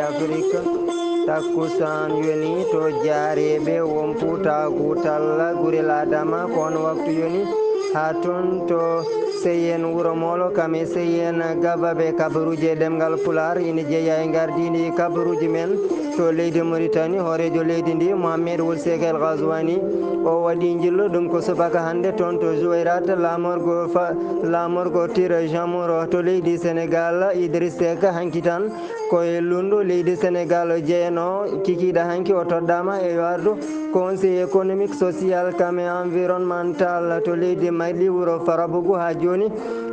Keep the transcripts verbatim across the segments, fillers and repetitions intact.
Afrik. Takkusaan yoni to jaareeɓe won puutaagu talla gurel Adama, ko on waktu yoni haa toon to Seyeen Wuro Moolo, kam e Seyeen Gababe. Kabaruuji e ɗemngal Pulaar ina jeyaa e ngardiindi kabaruuji men to leydi Mauritanie. Hooreejo leydi ndi, Mohamed Wul Seek El Ghazouani, o waɗi njillu ɗum ko subaka hannde toon to Zouérate, laamorgo fa-, laamorgo Tire Jamoro to leydi Senegal. Idriss Seck hanki tan ko e lunndu leydi Senegal jeyno kikiiɗe hanki. O toɗɗaama e yo ardu conseil économique, social, kam e environnemental to leydi Mali, wuro Farabougou. Haa jooni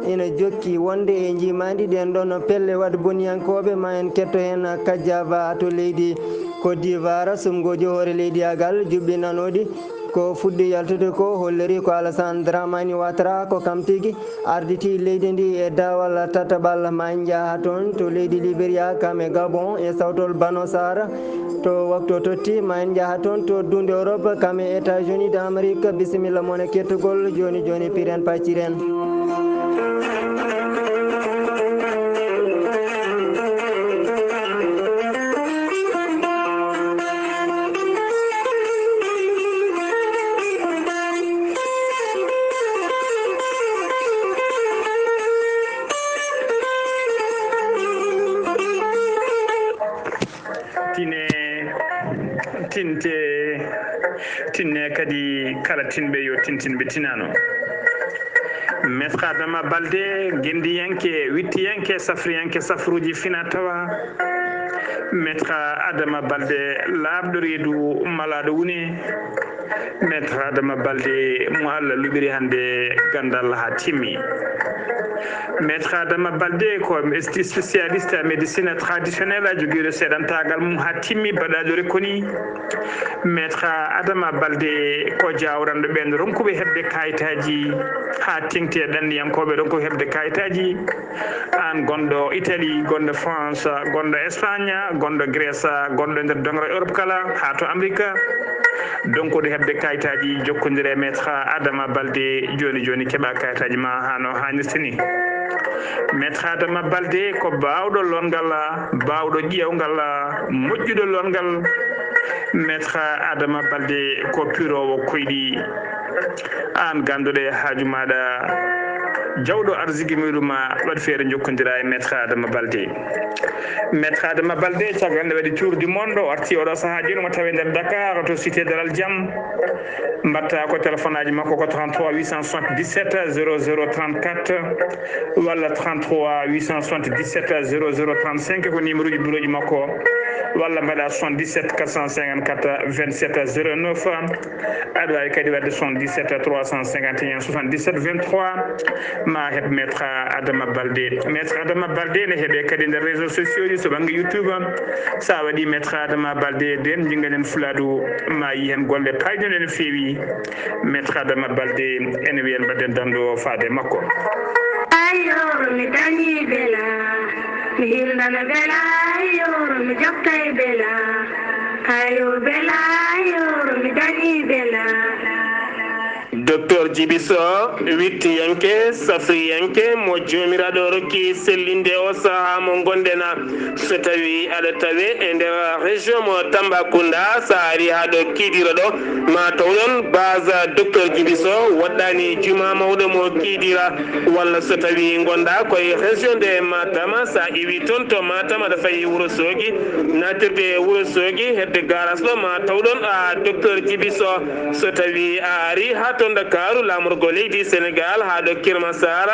ina jokki wonde e njiimaandi ɗeen ɗoon pelle waɗ boniyankooɓe. Ma en ketto heen Kajaba to leydi Côte d'Ivoire. Sumngooji hoore leydi agal juɓɓi nanooɗi ko fuɗɗi yaltude ko holliri ko Alassane Dramani Ouattara ko kam tigi arditi leydi ndi e daawal tataɓal. Ma en njaha toon to leydi Liberia, kam e Gabon e sawtol Bano Sara. To waktu o totti, ma en njaha toon to duunde Europe, kam e États-Unis d'Amérique. Bisimilla mon e kettugol. Jooni jooni, piren pacciren. Tine, tinte, tinne kadi kala tinɓe yo tintin ɓe tinano. Maître Adama Balde, gendiyanke, wittiyanke, safriyanke, safruuji fina tawa. Maître Adama Balde, laaɓɗo reedu, malaaɗo wune. Maître Adama Balde, mo Allah luɓiri hannde ganndal haa timmi. Maître Adama Balde ko spécialiste médecine traditionnelle, jogiiɗo seeɗantaagal mum haa timmi, baɗaaɗo rekkoni. Maître Adama Balde ko jawranɗo ɓeen ronkuɓe heɓde kayitaaji haa teŋti e ɗanniyankooɓe ronkuɓe heɓde kayitaaji. Aan gonɗo Italie, gonɗo France, gonɗo Espagne, gonɗo Grèce, gonɗo nder doŋre Europe kala, haa to Amerika. Donkuɗo heɓde kayitaaji, jokkondire e Maître Adama Balde jooni jooni, keɓa kayitaaji ma haa no haanirta ni. Maître Adama Balde ko baawɗo loongal, baawɗo ƴiiƴawgal, moƴƴuɗo loongal. Maître Adama Balde ko piroowo koyɗi. Aan gannduɗo e haaju maaɗa, jawɗo arsiki muɗum ma, waɗ feere jokkondira e Maître Adama Balde. Maître Adama Balde, caggal nde waɗi tour du monde, o arti oɗo sahaa jooni, mo tawi nder Dakar, to Cité Dalal Jam. Mbatta ko téléphone aji makko ko trente-trois huit cent soixante-dix-sept zéro zéro trente-quatre walla trente-trois huit cent soixante-dix-sept zéro zéro trente-cinq, ko numéro ji bureau ji makko, walla mbaɗa soixante-dix-sept quatre cent cinquante-quatre vingt-sept zéro neuf. Aɗa waawi kadi waɗde soixante-dix-sept trois cent cinquante et un soixante-dix-sept vingt-trois, ma heɓ Maître Adama Balde. Maître Adama Balde ne heɓe kadi nder réseaux sociaux ji, so bannge YouTube. Sa waɗi Maître Adama Balde, den jinganen Fuladu, ma yi hen golle payɗe no feewi. Maître Adama Balde, ene wiyen mbaɗen dando faade makko. Ayo, mi dañi bela, mi hirnana bela, ayo, mi jokkay bela, ayo, bela, ayo, mi dañi bela. Docteur Djiby Sow, wittiyanke, safriyanke, mo Joomiraaɗo rokki sellinde o sahaa mo ngonɗen. So tawi aɗa tawe e nder région mo Tambacounda, sa ari haa ɗo Kidira ɗo, ma tawɗon base Docteur Djiby Sow woɗɗani juma mawɗo mo Kidira. Walla so tawi ngonɗa koye région de Matam, sa iwi toon to Matam, aɗa fayi Wuro Soogi, natirde e Wuro Soogi, hedde garage ɗo, ma tawɗon a Docteur Djiby Sow. So tawi a ari haa to Ndakaaru, laamorgo leydi Sénégal, haa ɗo Kër Massar,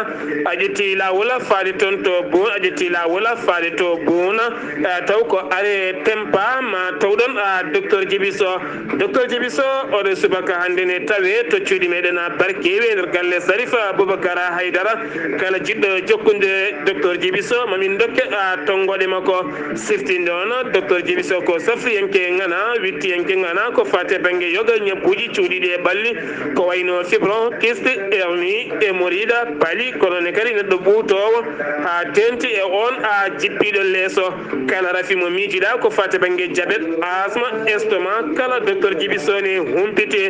a ƴetti laawol faade toon to Boun, a ƴetti laawol faade to Boun, eh, taw ko are Tempa, ma tawɗon a Docteur Djiby Sow. Docteur Djiby Sow, oɗo subaka hannde ne tawe to cuuɗi meɗen a Barkewi e nder galle Sarifa Boubacar Haydara. Kala jiɗɗo jokkude Docteur Djiby Sow, mamin dokke a tonngoɗe makko. Siftinde on, Docteur Djiby Sow ko safriyanke ngana, wittiyanke ngana, ko fate bannge yoga, ñabbuuji cuuɗiiɗi e ɓalli, ko wayno fibro, Kiste, hernie, hémorroïde, pali, kono ne kadi neɗɗo ɓuutoowo haa teeŋti e oon a jippiiɗo leeso. Kala rafi mo miijiɗaa ko faati bannge jabet, asma, estomac, kala Docteur Djiby Sow ne humpite.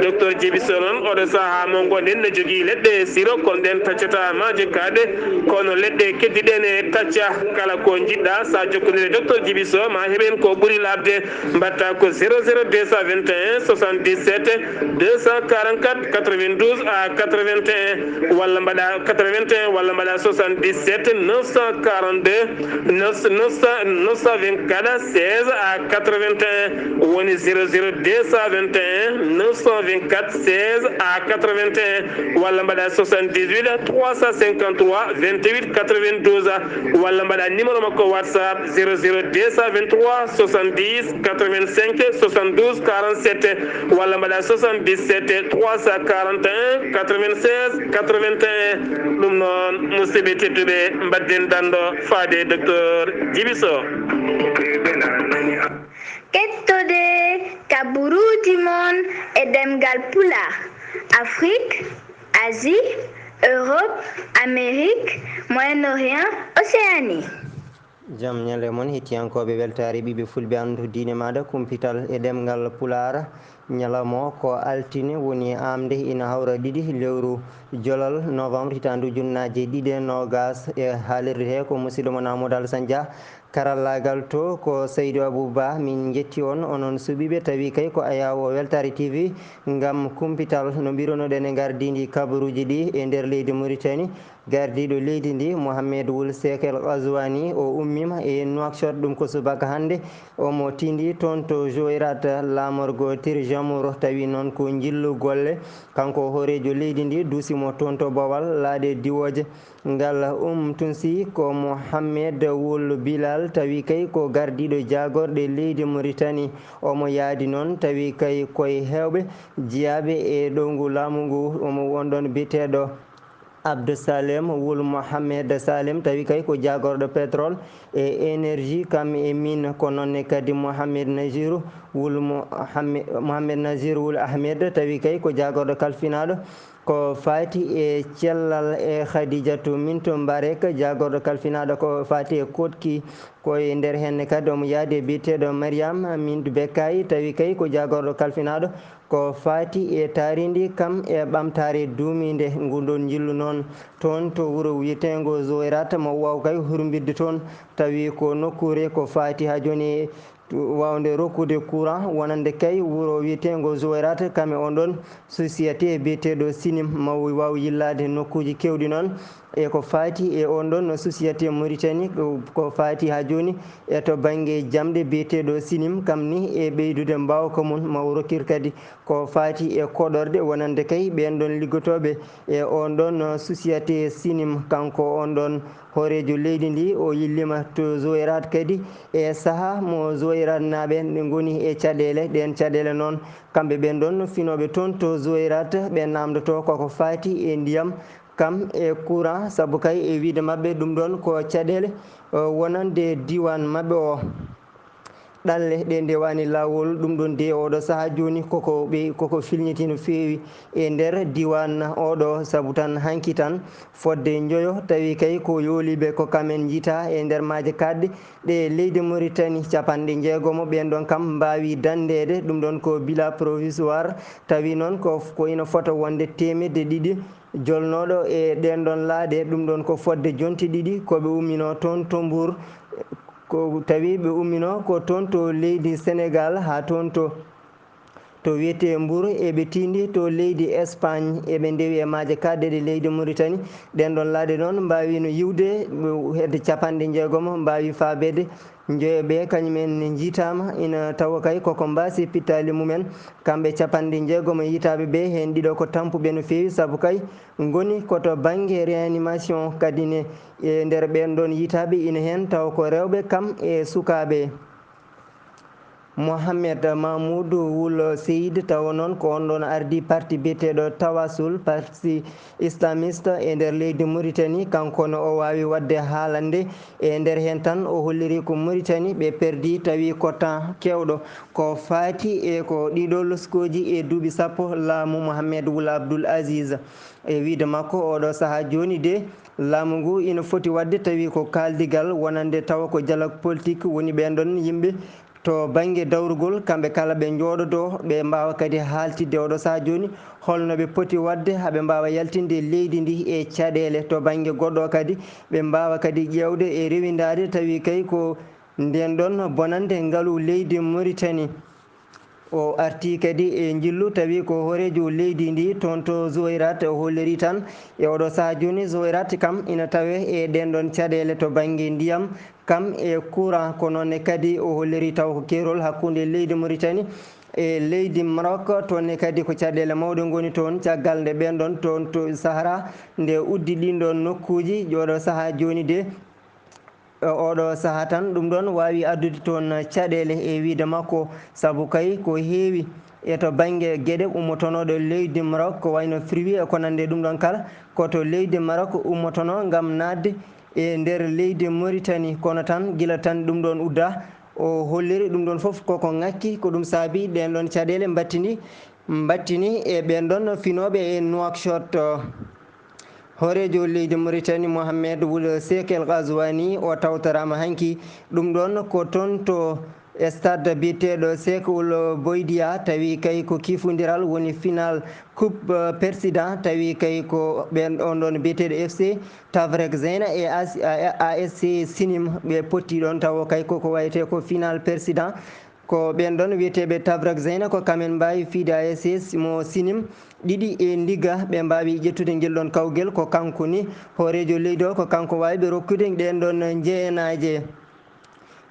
Docteur Djiby Sow noon, oɗo sahaa mo ngonɗen, ne jogii leɗɗe siro, kono ɗen taccata maaje kaaɗe, kono leɗɗe keddiɗe ne tacca. Kala ko njiɗɗaa, sa jokkondire Docteur Djiby Sow, ma heɓen ko ɓuri laaɓde. Mbaɗta ko zéro zéro deux cent vingt et un soixante-dix-sept deux cent quarante-quatre quatre-vingt-douze à quatre-vingt-un, walla mbaɗa quatre-vingt-un, walla mbaɗa soixante-dix-sept neuf cent quarante-deux neuf cent, neuf cent, neuf cent vingt-quatre seize à quatre-vingt-un, woni zéro zéro deux cent vingt et un neuf cent vingt-quatre seize à quatre-vingt-un, walla mbaɗa soixante-dix-huit trois cent cinquante-trois vingt-huit quatre-vingt-douze, walla mbaɗa numéro makko WhatsApp zéro zéro deux cent vingt-trois soixante-dix quatre-vingt-cinq soixante-douze quarante-sept, walla mbaɗa soixante-dix-sept trois cent quarante et un quatre-vingt-seize quatre-vingt-un. Ɗum noon, musidɓe tedduɓe, mbaɗden danndo faade Docteur Djiby Sow. Kettode kaburuuji mon e ɗemngal Pulaar, Afrik, Asie, Europe, Amérique, Moyen-Orient, Océanie. Jam ñalle mon, hettiyankooɓe weltaare ɓiɓɓe fulɓe, anndu diine maaɗa, kumpital e ɗemngal Pulaar. Ñalawma o ko altine, woni aamde ina hawra ɗiɗi lewru jolal novembre hitaande ujunnaaje ɗiɗi e noogaas. E haalirde he ko musidɗo mon Amadou Alassane Dia. Karallaagal to ko Saydou Abou Ba. Min njetti on, onon suɓiiɓe, tawi kay ko ayaawo Weltaare T V ngam kumpital no mbirunoɗen e ngardiindi kabaruuji ɗi e nder leydi Mauritanie. Gardiiɗo leydi ndi, Mohamed Wul Seek El Ghazouani, o ummiima e Nouakchott, ɗum ko subaka hannde. Omo tindi toon to Jouairat, laamorgo Tirijamur, tawi noon ko njillu golle. Kanko hooreejo leydi ndi, duusi mo toon to Bawal, laaɗe diwooje. Ngal umtunsi ko Mohamed Wul Bilal, tawi kay ko gardiiɗo jaagorɗe leydi Mauritanie. Omo yahdi noon, tawi kay koye heewɓe jiyaaɓe e ɗowngu laamu ngu, omo won ɗoon biyeteeɗo Abdou Salem Wul Mohamed Salem, tawi kay ko jaagorɗo pétrole e énergie, kam e mine. Ko noon ne kadi Mohamed Najiru Wul Mohamed, Mohamed Najiru Wul Ahmed, tawi kay ko jaagorɗo kalfinaaɗo ko faati e cellal, e Khadijatu Mintu Mbarek, jaagorɗo kalfinaaɗo ko faati e koɗki. Ko e nder heen ne kadi omo yahdi e biyeteeɗo Mariam Mintu Bekkay, tawi kay ko jaagorɗo kalfinaaɗo ko faati e taarindi kam e ɓamtaare duumiinde. Ngu ɗoon njillu noon toon to wuro wiyeteengo Zowerat, mo waaw kay hurmbitde toon, tawi ko nokkuure ko faati haa jooni e waawde rokkude courant wonande kay wuro wiyeteengo Zowerat, kam e on ɗoon société biyeteeɗo Sinim, mo waaw yillaade nokkuuji keewɗi noon. E ko faati e on ɗoon société Mauritanie, ko faati haa jooni e to bannge jamɗe biyeteeɗo Sinim, kam ni e ɓeydude mbaawka mum, mo rokkir kadi ko faati e koɗorɗe wonande kay ɓeen ɗoon liggotooɓe e on ɗoon société Sinim. Kanko on ɗoon hooreejo leydi ndi, o yilliima to Zowerat kadi e sahaa mo Zoweratnaaɓe ngoni e caɗeele. Ɗeen caɗeele noon, kamɓe ɓeen ɗoon finooɓe toon to Zowerat, ɓe naamndotoo koko faati e ndiyam, kam e courant, sabu kay e wiyde maɓɓe ɗum ɗoon ko caɗeele, eh, wonande diiwaan maɓɓe o. Ɗalle ɗe ndewaani laawol, ɗum ɗoon de oɗo sahaa jooni koko ɓe, koko filñiti no feewi e nder diiwaan oɗo, sabu tan hanki tan fodde njoyo, tawi kay ko yooliiɓe ko kam en njiitaa e nder maaje kaaɗɗe ɗe leydi Mauritanie, capanɗe njeegomo ɓeen ɗoon kam mbaawi danndeede, ɗum ɗoon ko bilan provisoire, tawi noon ko, ko ina fota wonde teemedde ɗiɗi jolnooɗo e ɗeen ɗoon laaɗe, ɗum ɗoon ko fodde jonte ɗiɗi ko ɓe umminoo toon to Mbour, ko tawi ɓe umminoo ko toon to leydi Sénégal haa toon to, to wiyetee Mbour, eɓe tiindi to leydi Espagne, eɓe ndewi e maaje kaaɗɗe ɗe leydi Mauritanie. Ɗeen ɗoon laaɗe noon mbaawino yiwde hedde capanɗe njeegomo, mbaawi faabeede njoyo ɓe, kañum en njiitaama, ina tawa kay koko mbaasi pittaali mum en. Kamɓe capanɗe njeegomo yiitaaɓe ɓe, heen ɗiɗo ko tampuɓe no feewi, sabu kay ngoni ko to bannge réanimation, kadi ne e nder ɓeen ɗoon yiitaaɓe ina heen tawa ko rewɓe kam e sukaaɓe. Mohamed Mahmoud Wul Seyid, tawa noon ko on ɗon ardii parti biyeteeɗo Tawasul, parti islamiste e nder leydi Mauritanie. Kanko no o waawi waɗde haalande. E nder heen tan, o holliri ko Mauritanie ɓe perdii, tawi ko temps keewɗo ko faati e ko ɗiɗo loskooji e duuɓi sappo laamu Mohamed Wul Abdul Aziz. E wiyde makko, oɗo sahaa jooni de, laamu ngu ina foti waɗde tawi ko kaaldigal wonande tawa ko dialogue politique woni ɓeen ɗon yimɓe to bannge dawrugol, kamɓe kala ɓe njooɗodoo, ɓe mbaawa kadi haaltidde oɗo sahaa jooni holno ɓe poti waɗde haa ɓe mbaawa yaltinde leydi ndi e caɗeele. To bannge goɗɗo kadi, ɓe mbaawa kadi ƴeewde e rewindaade tawi kay ko ndeen ɗon bonannde ngalu leydi Mauritanie. O artii kadi e njillu tawi ko hooreejo leydi ndi toon to Zouérate. O holliri tan e oɗo sahaa jooni Zouérate kam ina tawee e ɗeen ɗon caɗeele to bannge ndiyam kam e courant, ko noon ne kadi o holliri taw ko keerol hakkunde leydi Mauritanie e leydi Maroc. Toon ne kadi ko caɗeele mawɗe ngoni toon, caggal nde ɓeen ɗon toon to Sahara nde uddi ɗiin ɗon nokkuuji, oɗo sahaa jooni de, e oɗo sahaa tan, ɗum ɗon waawi addude toon caɗeele e wiyde makko, sabu kay ko heewi e to bannge geɗe ummotonooɗo leydi Maroc, ko wayno fruit e ko nanndi e ɗum ɗon kala, ko to leydi Maroc ummotonoo ngam naatde e nder leydi Mauritanie. Kono tan, gila tan ɗum ɗon uddaa, o holliri ɗum ɗon fof koko ŋakki, ko ɗum saabi ɗeen ɗon caɗeele mbattini, mbattini e ɓeen ɗon finooɓe e Nouakchott. Hooreejo leydi Mauritanie, Mohamed Wul Seek El Ghazouani, o tawtoraama hanki. Ɗum ɗon ko toon to stade biyeteeɗo Seek Wul Boydiya, tawi kay ko kiifundiral woni final Coupe, euh, Président, tawi kay ko ɓeen on ɗon biyeteeɗo F C Tavrek Zeyna e A S C Sinim ɓe potti ɗon, tawo kay koko wayetee ko final Président. Ko ɓeen ɗon wiyeteeɓe Tavrek Zeyna, ko kamen mbaawi fiyde A S C mo Sinim ɗiɗi e ndiga, ɓe mbaawi ƴettude ngel ɗon kawgel. Ko kanko ni hooreejo leydi o, ko kanko waawi ɓe rokkude ɗeen ɗon jeenaaje.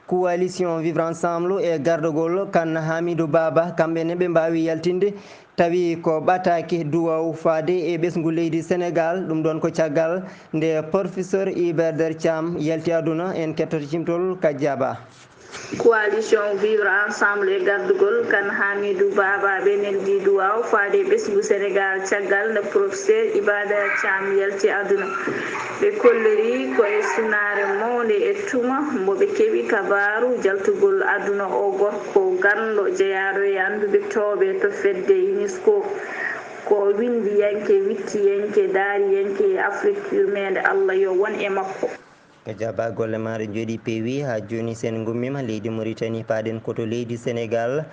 Coalition Vivre Ensemble e gardagol Kan Hamidou Baba, kamɓe ne ɓe mbaawi yaltinde, tawi ko ɓataake duwaw faade e ɓesngu leydi Senegaal. Ɗum ɗon ko caggal nde Professeur Iba Der Thiam yalti aduna. En kettoto cimtol Kajaba. Coalition Vivre Ensemble e gardugol Kan Hamidou Baba ɓe neldi duwaw faade ɓesngu Senegaal caggal nde Professeur Iba Der Thiam yalti aduna. Ɓe kolliri ko e sunaare mawnde e tuma mbo ɓe keɓi kabaaru jaltugol aduna o gorko ganndo jeyaaɗo e annduɓe toowɓe to fedde UNESCO. Ko o winndiyanke, wittiyanke, daariyanke e Afrik yurmeende Allah yo won e makko. Kajaba, golle maaɗa njooɗii peewi. Haa jooni, so en ngummiima leydi Mauritanie, paaɗen ko to leydi Senegaal.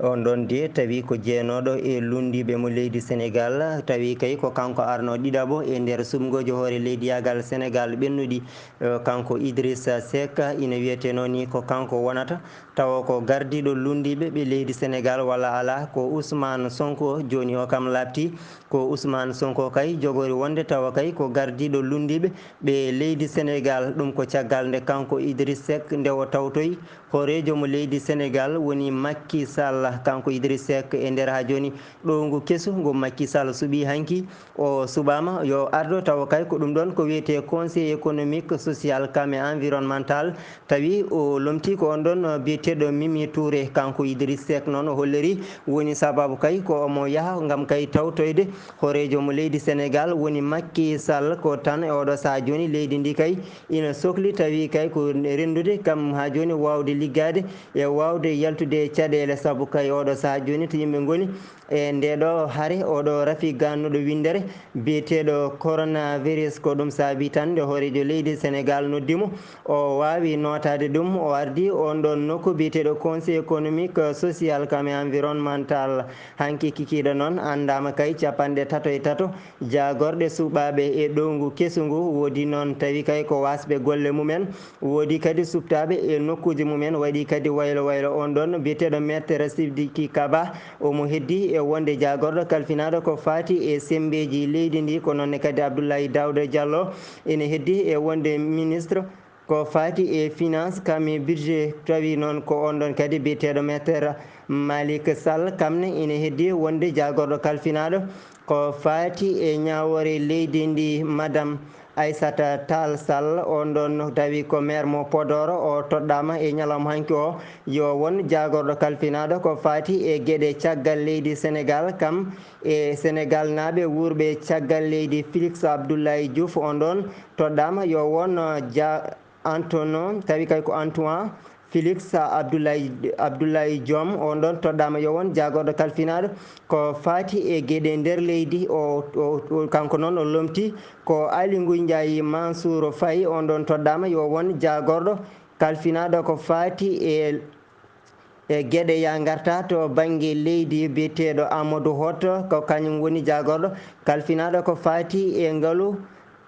On ɗon de tawi ko jeenooɗo e lunndiiɓe mo leydi Senegaal, tawi kay ko kanko arnoo ɗiɗaɓo e nder suɓngooji hoore leydiyaagal Senegaal ɓennuɗi. Eh, kanko Idrissa Seck ina wiyetee noon ni ko kanko wonata tawa ko gardiiɗo lunndiiɓe ɓe leydi Senegaal, walla alaa, ko Ousmane Sonko. Jooni o kam laaɓti ko Ousmane Sonko kay jogori wonde tawa kay ko gardiiɗo lunndiiɓe ɓe leydi Senegaal. Ɗum ko caggal nde kanko Idriss Seck nde o tawtoyi hooreejo mo leydi Senegaal woni Macky Sall. Kanko Idriss Seck e nder haa jooni ɗowngu kesu ngu Macky Sall suɓii hanki, o suɓaama yo ardo tawa kay ko ɗum ɗon ko wiyetee Conseil économique, social, kam e environnemental. Tawi o lomtii ko on ɗon biyeteeɗo Mimi Touré. Kanko Idriss Seck noon o holliri woni sababu kay ko omo yaha ngam kay tawtoyde hooreejo mo leydi Senegaal woni Macky Sall. Ko tan e oɗo sahaa jooni leydi ndi kay ina sokli tawi kay ko renndude kam haa jooni waawde liggaade e waawde yaltude e caɗeele, sabu kay oɗo sahaa jooni to yimɓe ngoni e ndeeɗo hare, oɗo rafi gannuɗo winndere biyeteeɗo coronavirus. Ko ɗum saabi tan nde hooreejo leydi Senegaal noddi mo, o waawi nootaade ɗum, o ardi on ɗon nokku biyeteeɗo Conseil économique, social, kam e environnemental. Hanki kikiiɗe noon anndaama kay capanɗe tato e tato jaagorɗe suɓaaɓe e ɗowngu kesu ngu. Woodi noon tawi kay ko waasɓe golle mumen. Woodi kadi suɓtaaɓe e nokkuuji mumen, waɗi kadi waylo waylo. On ɗon biyeteeɗo Maître Sidiki Kaba, omo heddii e wonde jaagorɗo kalfinaaɗo ko faati e semmbeeji leydi ndi. Ko noon ne kadi Abdoulaye Daouda Diallo ene heddii e wonde ministre ko faati e finance kam e budget. Tawi noon ko on ɗon kadi biyeteeɗo Maître Malick Sall, kam ne ene heddii wonde jaagorɗo kalfinaaɗo ko faati e ñaawoore leydi ndi. Madame Aissata Tall Sall, on ɗon tawi ko maire mo Podor, o toɗɗaama e ñalawma hanki o, yo won jaagorɗo kalfinaaɗo ko faati e geɗe caggal leydi Senegal, kam e Senegal naaɓe wuurɓe caggal leydi. Félix Abdoulaye Diouf, on ɗon toɗɗaama yo won, uh, ja-, Antoine, tawi kay ko Antoine Félix Abdoulaye, Abdoulaye Diom, on ɗon toɗɗaama yo won jaagorɗo kalfinaaɗo ko faati e geɗe nder leydi. O, o, o, kanko noon o lomti ko Aly Ngouille Ndiaye. Mansour Faye, on ɗon toɗɗaama yo won jaagorɗo kalfinaaɗo ko faati e, e geɗe ya ngarta to bannge leydi, biyeteeɗo Amadou Hott, ko kañum woni jaagorɗo kalfinaaɗo ko faati e ngalu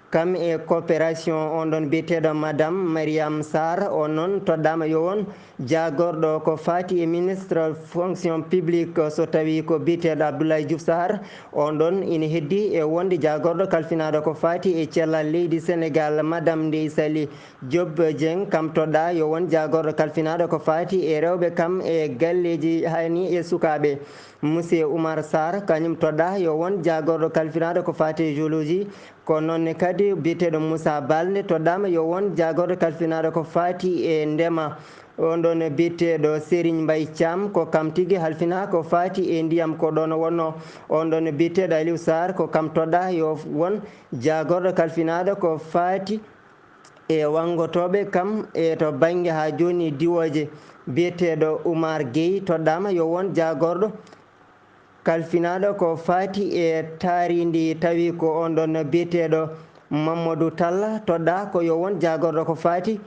kam e coopération. On ɗon biyeteeɗo Madame Mariam Sarr, on noon toɗɗaama yo won jaagorɗo ko faati e ministre fonction publique, so tawi ko biyeteeɗo Abdoulaye Diouf Sarr. On ɗon ina heddi e wonde jaagorɗo kalfinaaɗo ko faati e cellal leydi Senegal, Madame Ndeye Saly Diop Dieng, kam toɗɗaa yo won jaagorɗo kalfinaaɗo ko faati e rewɓe kam e galleeji hani e sukaaɓe. Monsieur Oumar Sarr, kañum toɗɗaa yo won jaagorɗo kalfinaaɗo ko faati e géologie. Ko noon ne kadi biyeteeɗo Moussa Balde toɗɗaama yo won jaagorɗo kalfinaaɗo ko faati e ndema. On ɗon biyeteeɗo Serigne Mbaye Thiam, ko kam tigi halfinaa ko faati e ndiyam, ko ɗoon o wonnoo. On ɗon biyeteeɗo Aliou Sarr, ko kam toɗɗaa yo won jaagorɗo kalfinaaɗo ko faati e wanngotooɓe kam e to bannge haa jooni diwooje. Biyeteeɗo Oumar Gueye toɗɗaama yo won jaagorɗo kalfinaaɗo ko faati e taariindi, tawi ko on ɗon biyeteeɗo Mamadou Tall toɗɗaa ko yo won jaagorɗo ko faati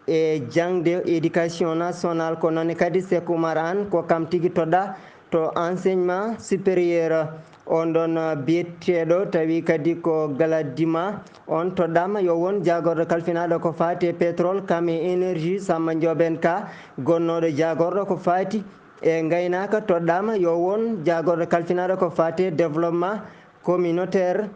e jaŋde, éducation nationale, ko noon kadi Seck Oumar Anne, ko kam tigi toɗɗaa to enseignement supérieur. On ɗon biyeteeɗo tawi kadi ko Galadima, on toɗɗaama yo won jaagorɗo kalfinaaɗo ko faati e pétrole, kam e énergie, Samba Ndiobène Ka, gonnooɗo jaagorɗo ko faati e ngaynaaka toɗɗaama yo won jaagorɗo kalfinaaɗo ko faati e développement communautaire.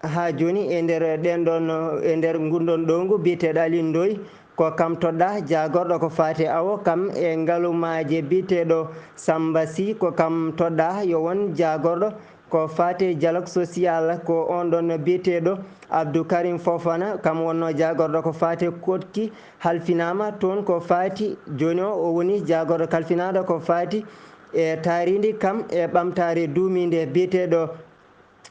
Haa jooni e nder ɗeen ɗoon, e nder ngun ɗoon ɗowngu biyeteeɗo Aliou Ndoye, ko kam toɗɗaa jaagorɗo ko faati e awo, kam e ngalumaaje. Biyeteeɗo Samba Sy, ko kam toɗɗaa yo won jaagorɗo ko faati e dialogue social, ko on ɗoon biyeteeɗo Abdou Karim Fofana, kam wonnoo jaagorɗo ko faati e koɗki, halfinaama toon ko faati, jooni o, o woni jaagorɗo kalfinaaɗo ko faati e taariindi kam e ɓamtaare duumiinde. Biyeteeɗo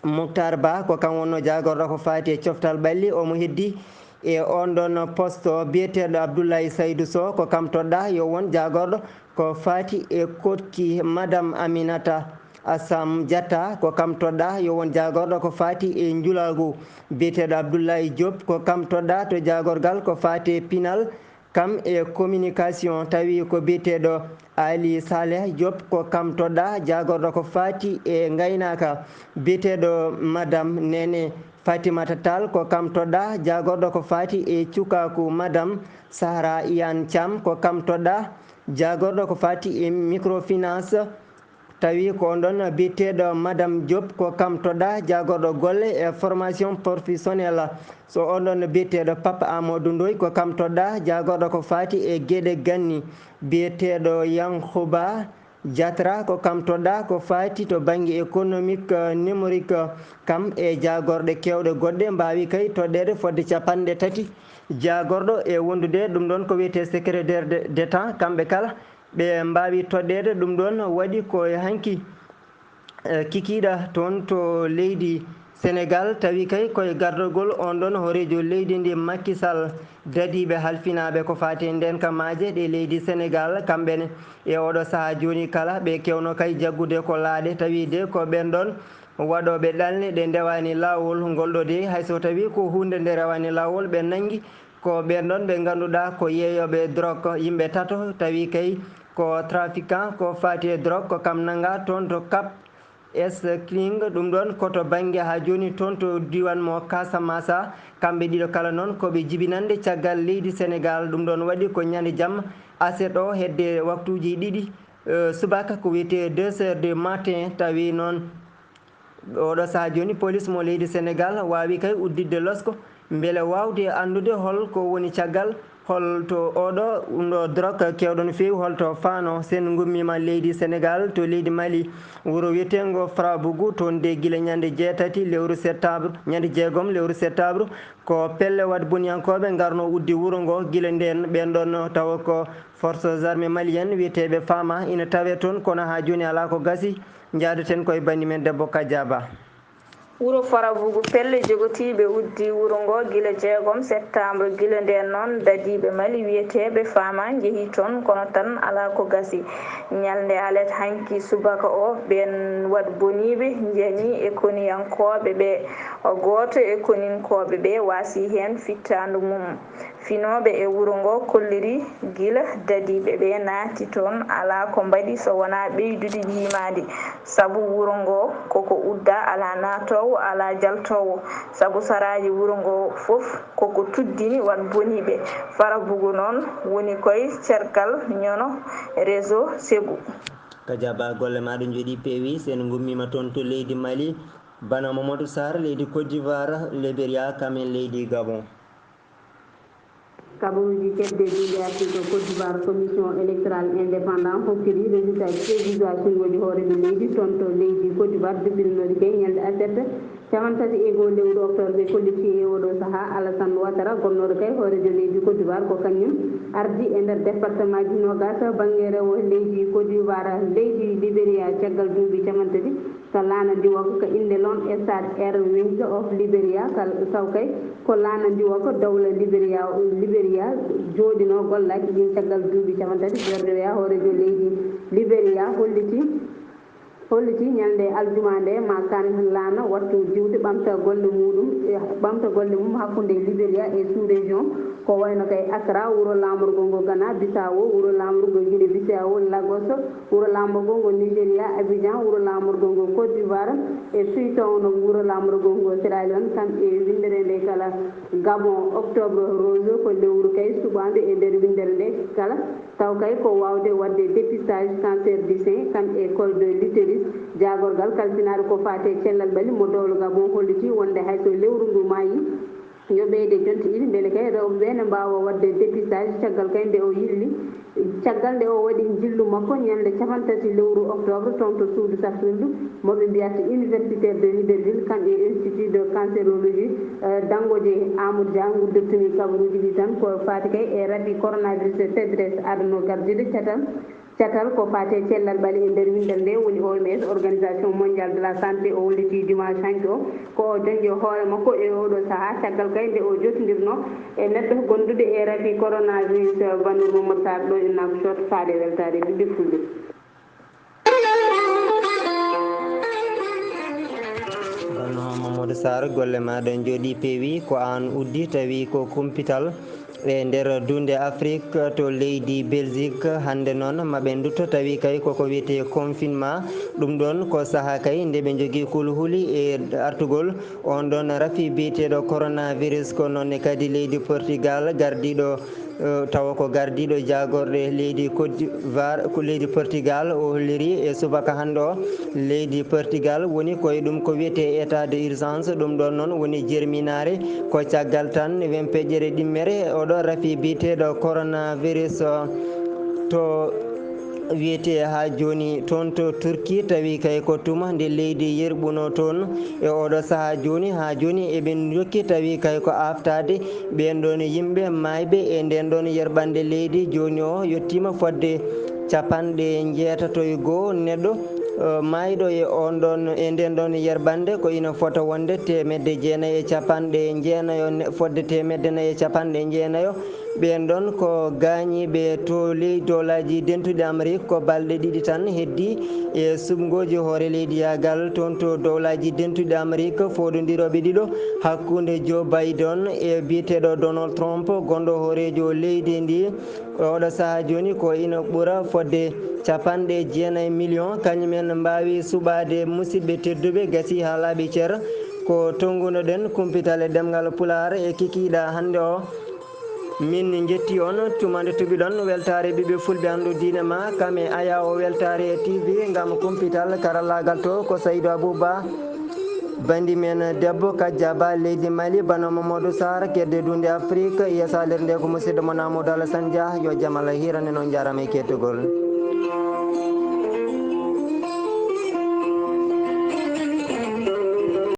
Moctar Ba, ko kam wonnoo jaagorɗo ko faati e coftal ɓalli, omo heddi e on ɗoon poste. Biyeteeɗo Abdoulaye Saydou Sow, ko kam toɗɗaa yo won jaagorɗo ko faati e koɗki. Madame Aminata Assam Diatta, ko kam toɗɗaa yo won jaagorɗo ko faati e njulaagu. Biyeteeɗo Abdoulaye Diop, ko kam toɗɗaa to jaagorgal ko faati e pinal, kam e communication, tawi ko biyeteeɗo Ali Saleh Diop, ko kam toɗɗaa jaagorɗo ko faati e ngaynaaka. Biyeteeɗo Madame Nene Fatimata Tall, ko kam toɗɗaa jaagorɗo ko faati e cukaaku. Madame Sahra Iyane Thiam, ko kam toɗɗaa jaagorɗo ko faati e microfinance. Tawi ko on ɗon biyeteeɗo Madame Diop, ko kam toɗɗaa jaagorɗo golle e formation professionnelle. So on ɗon biyeteeɗo Pape Amadou Ndoye, ko kam toɗɗaa jaagorɗo ko faati e geɗe ganni. Biyeteeɗo Yankhoba Diatra, ko kam toɗɗaa ko faati to bannge économique, euh, numérique, euh, kam e jaagorɗe keewɗe goɗɗe mbaawi kay toɗɗeede fodde capanɗe tati jaagorɗo e wondude. Ɗum ɗon ko wiyetee secrétaire de, d'État, kamɓe kala ɓe mbaawi toɗɗeede. Ɗum ɗon waɗi ko e hanki, eh, kikiiɗe toon to leydi Senegal, tawi kay ko e gardagol on ɗon hooreejo leydi ndi Macky Sall, dadiiɓe halfinaaɓe ko faati e ndeenka maaje ɗe leydi Senegal, kamɓe ne e oɗo sahaa jooni kala ɓe kewno kay jaggude ko laaɗe, tawi de ko ɓeen ɗon waɗooɓe ɗalnde ɗe ndewaani laawol. Ngol ɗo de, hay so tawi ko huunde nde rewaani laawol, ɓe nanngi ko ɓeen ɗon ɓe ngannduɗaa ko yeeyooɓe drogue, yimɓe tato, tawi kay ko trafiquant ko faati e drogue, ko kam nanngaa toon to Cap Skirring. Ɗum ɗon ko to bannge haa jooni toon to diiwaan mo Casamance. Kamɓe ɗiɗo kala noon ko ɓe jibinannde caggal leydi Senegal. Ɗum ɗon waɗi ko ñande jamma aset o hedde waktuuji ɗiɗi, eh, subaka, ko wiyetee deux heures du matin. Tawi noon oɗo sahaa jooni, police mo leydi Senegal waawi kay udditde losko mbele waawde anndude hol ko woni caggal Holto oɗo ɗo drok kewɗo no feewi, holto faano? Sen ngummiima leydi Senegal, to leydi Mali, wuro wiyeteengo Frabougou, toon de gila ñande jeetati lewru septembre, ñande jeegom lewru septembre, ko pelle waɗ boniyankooɓe ngarno uddi wuro ngo. Gila ndeen, ɓeen ɗoon tawa ko forces armées maliennes wiyeteeɓe Fama ina tawee toon, kono haa jooni alaa ko gasi. Njaadoten koye banndi men debbo Kadiaba. Wuro Farabugu, pelle jogotiiɓe uddi wuro ngo gila jeegom septembre. Gila ndeen noon, dadiiɓe Mali wiyeteeɓe Fama njehii toon, kono tan alaa ko gasi. Ñalnde alet hanki subaka o, ɓeen waɗ boniiɓe njani e koniyankooɓe ɓe. Gooto e koninkooɓe ɓe waasi heen fittaandu mum. Finooɓe e wuro ngo kolliri gila dadiiɓe ɓe naati toon, alaa ko mbaɗi so wonaa ɓeydude jiimaade, sabu wuro ngo koko uddaa, alaa naatoowo, alaa jaltoowo, sabu saraaji wuro ngo fof koko tuddini waɗ boniiɓe. Farabugu noon woni koye cergal ñono réseau Ségou. Kadiaba, golle maaɗa njooɗii peewi. Sen ngummiima toon to leydi Mali, bana Mamadou Sarr, leydi Côte d'Ivoire, Liberia, kam en leydi Gabon. Kabaruuji kedde duunde Afrique, Côte d'Ivoire, commission électorale indépendant hokkiri résultat ji provisoire sunngoji hooreeɓe leydi toon to leydi Côte d'Ivoire, juppitinooɗi kay ñalnde aset, capanɗe tati e goo lewru octobre. Ɓe kolliti e oɗo sahaa Alassane Ouattara, gonnooɗo kay hooreejo leydi Côte d'Ivoire, ko kañum ardi e nder département ji noogas bannge rewo leydi Côte d'Ivoire. Leydi Liberia, caggal duuɓi capanɗe tati ka laana ndiwako ka innde Lone Star Airways of Liberia, ka taw kay ko laana ndiwako dowla Liberia, Liberia jooɗinoo gollaaki ɗin caggal duuɓi capanɗe tati. George Weah, hooreejo leydi Liberia, holliti, holliti ñalnde aljuma nde ma kan laana wattu diwde ɓamta golle muuɗum, e ɓamta golle mum hakkunde Liberia e sous-région, ko wayno kay Accra, wuro laamorgo ngo Ghana Bissau, wuro laamorgo Guinée Bissau, Lagos, wuro laamorgo ngo Nigeria, Abidjan, wuro laamorgo ngo Côte d'Ivoire, e Freetown, wuro laamorgo ngo Sierra Leone, kam e winndere nde kala. Gabon, octobre rose, ko lewru kay suɓaandu e nder winndere nde kala, taw kay ko waawde waɗde dépistage cancer du sein, kam e col de l'utérus, jaagorgal kalfinaaɗo ko faati e cellal ɓalli mo dowla Gabon holliti wonde hay so lewru ndu maayi, yo ɓeyde jonte ɗiɗi, mbele kay rewɓe ɓe ne mbaawa waɗde dépistage caggal kay nde o yilli, caggal nde o waɗi njillu makko ñande capanɗe tati lewru octobre toon to suudu safrirdu mo ɓe mbiyata Université de Libreville, kam e Institut de Cancérologie, eh, Dangoje Amadou Dia. Nguddortumi kabaruuji ɗi tan ko faati kay e rafi coronavirus, tedres adano gardiiɗo catal. Catal ko faati e cellal ɓalli e nder winndere nde woni O M S, Organisation Mondiale de la Santé, o holliti dimanche hanki o ko o joñjo hoore makko e oɗo sahaa, caggal kay nde o jotondirno e neɗɗo gondude e rafi coronavirus. Bandur Mamadou Sarr ɗo e Nouakchott, faade weltaare ɓiɓɓe fulɓe. Banno Mamadou Sarr, golle maaɗa njooɗii peewi. Ko aan uddi, tawi ko kumpital e nder duunde Afrik to leydi Belgique. Hannde noon, maɓe ndutto tawi kay koko wiyetee confinement. Ɗum ɗoon ko sahaa kay nde ɓe njogii kulhuli e artugol on ɗoon rafi biyeteeɗo coronavirus. Ko noon ne kadi leydi Portugal, gardiiɗo, eh, tawa ko gardiiɗo jaagorɗe leydi Côte d'Ivoire, ko leydi Portugal, o holliri e subaka hannde o. Leydi Portugal woni koye ɗum ko wiyetee état d'urgence. Ɗum ɗoon noon woni jerminaare, ko caggal tan wen peƴƴere ɗimmere oɗo rafi biyeteeɗo coronavirus, o, to wiyetee haa jooni toon to Turki, tawi kay ko tuma nde leydi yerɓunoo toon e oɗo sahaa jooni. Haa jooni eɓe njokki, tawi kay ko aaftaade ɓeen ɗoon yimɓe maayɓe e ndeen ɗoon yerɓannde leydi. Jooni o yettiima fodde capanɗe njeetato e goo neɗɗo, eh, maayɗo e on ɗoon, e ndeen ɗoon yerɓannde, ko ina fota wonde teemedde jeenayi e capanɗe jeenayo ne-, fodde teemedde nayi e capanɗe jeenayo. Ɓeen ɗoon ko gaañiiɓe to ley dowlaaji dentuɗi Amerik, ko balɗe ɗiɗi tan heddii e suɓngooji hoore leydi yaagal toon to dowlaaji dentuɗi Amerik, fooɗondirooɓe ɗiɗo hakkunde Joe Biden e biyeteeɗo Donald Trump, gonɗo hooreejo leydi ndi. Oɗo sahaa jooni ko ina ɓura fodde capanɗe jeenayi million, kañum en mbaawi suɓaade. Musidɓe tedduɓe, gasi haa laaɓi cer, ko tonngunoɗen kumpital e ɗemngal Pulaar e kikiiɗe hannde o. Min njetti on tuma nde tuɓiɗon weltaare ɓiɓɓe fulɓe, anndu diine ma, kam e Aya o weltaare e T V ngam kumpital karallaagal to ko Saydu Abuba. Bandi men debbo Kajja Ba leydi Mali, bano Mamadou Sarr kedde dunde Afrique, yeeso alirnde ko musidɗo mon Amadou Alassane Dia, yo jam Allah hiirane, on njaaraama e kettugol.